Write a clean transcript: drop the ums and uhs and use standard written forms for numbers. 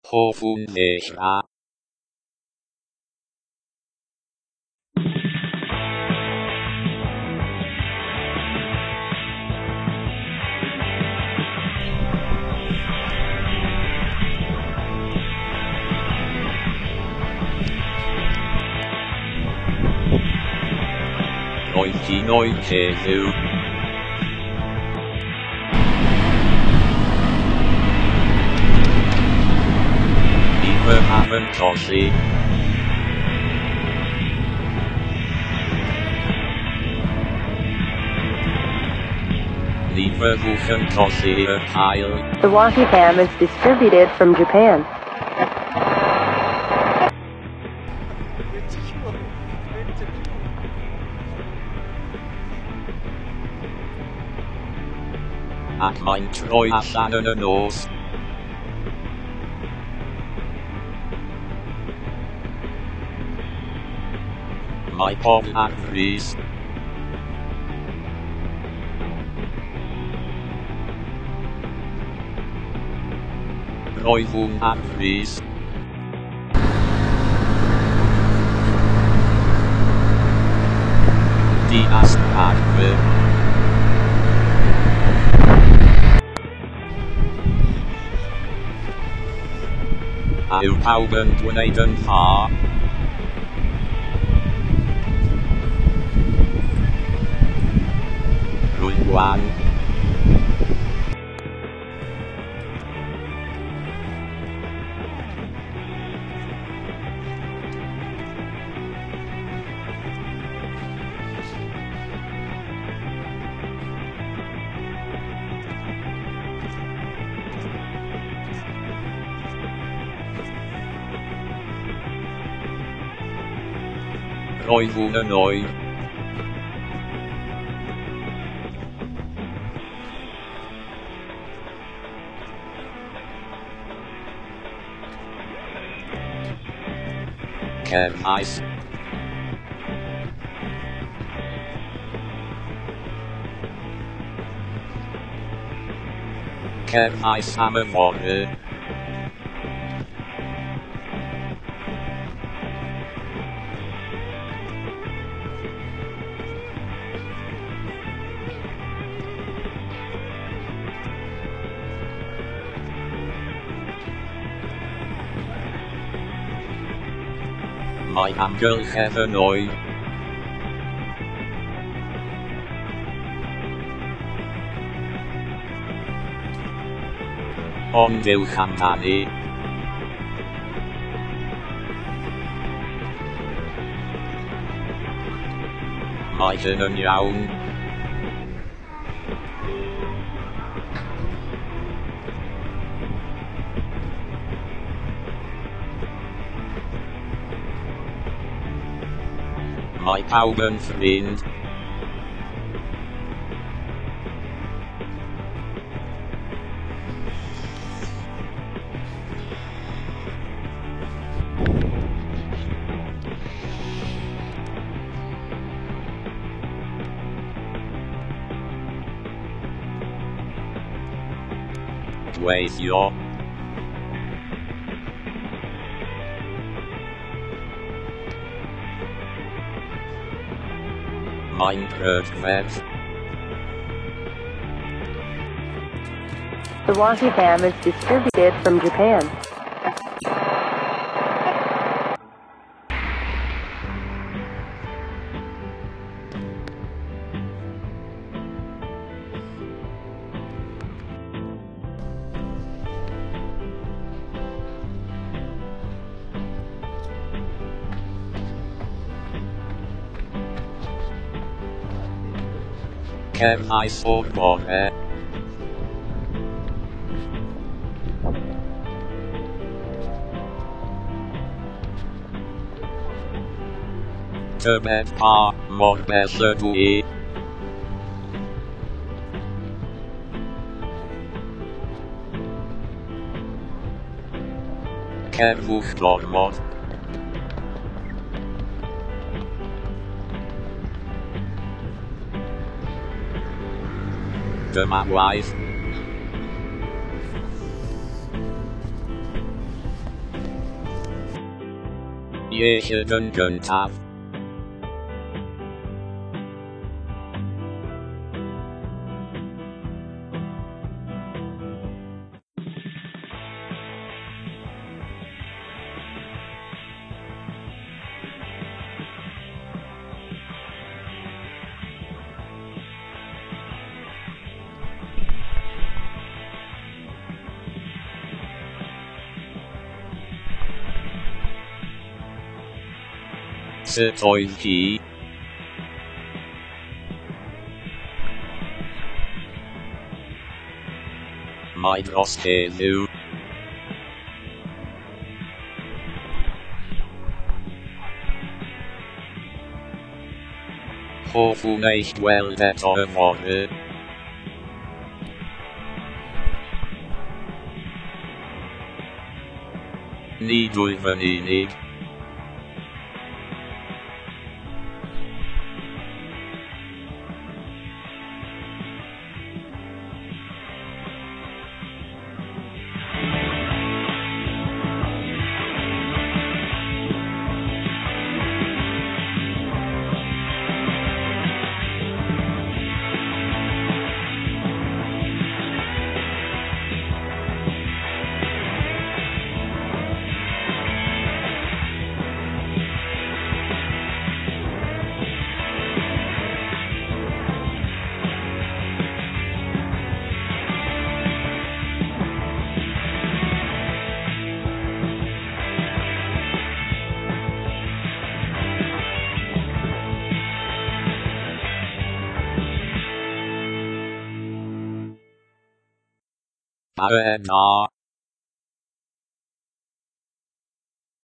Hoffwn ddechrau. Roedd hi'n oer heddiw. Ni fyddaf yn colli. Ni fyddwch yn colli yr haul. The Wahi ham is distributed from Japan. Ac mae'n troi allan yn y nos. Mae pobl ar frys. Roeddwn ar frys. Dinas Rhagfyr. A yw pawb yn gwneud yn dda? Rwy'n gwan. Roeddwn yn oer. Cefais. Cefais am yfory. Mae amgylchedd yn oer. Ond ewch amdani. Mae hyn yn iawn. Mae pawb yn ffrind. Gweithio. Mae'n brydferth. The Wahi ham is distributed from Japan. Cefais o'r bore. Tybed pa mor bell ydw i? Cerddwch gormod. Dyma waith. Iechyd yn gyntaf. Sut oedd hi? Mae dros heddiw. Hoffwn eich gweld eto yfory. Nid wyf yn unig. Bore da.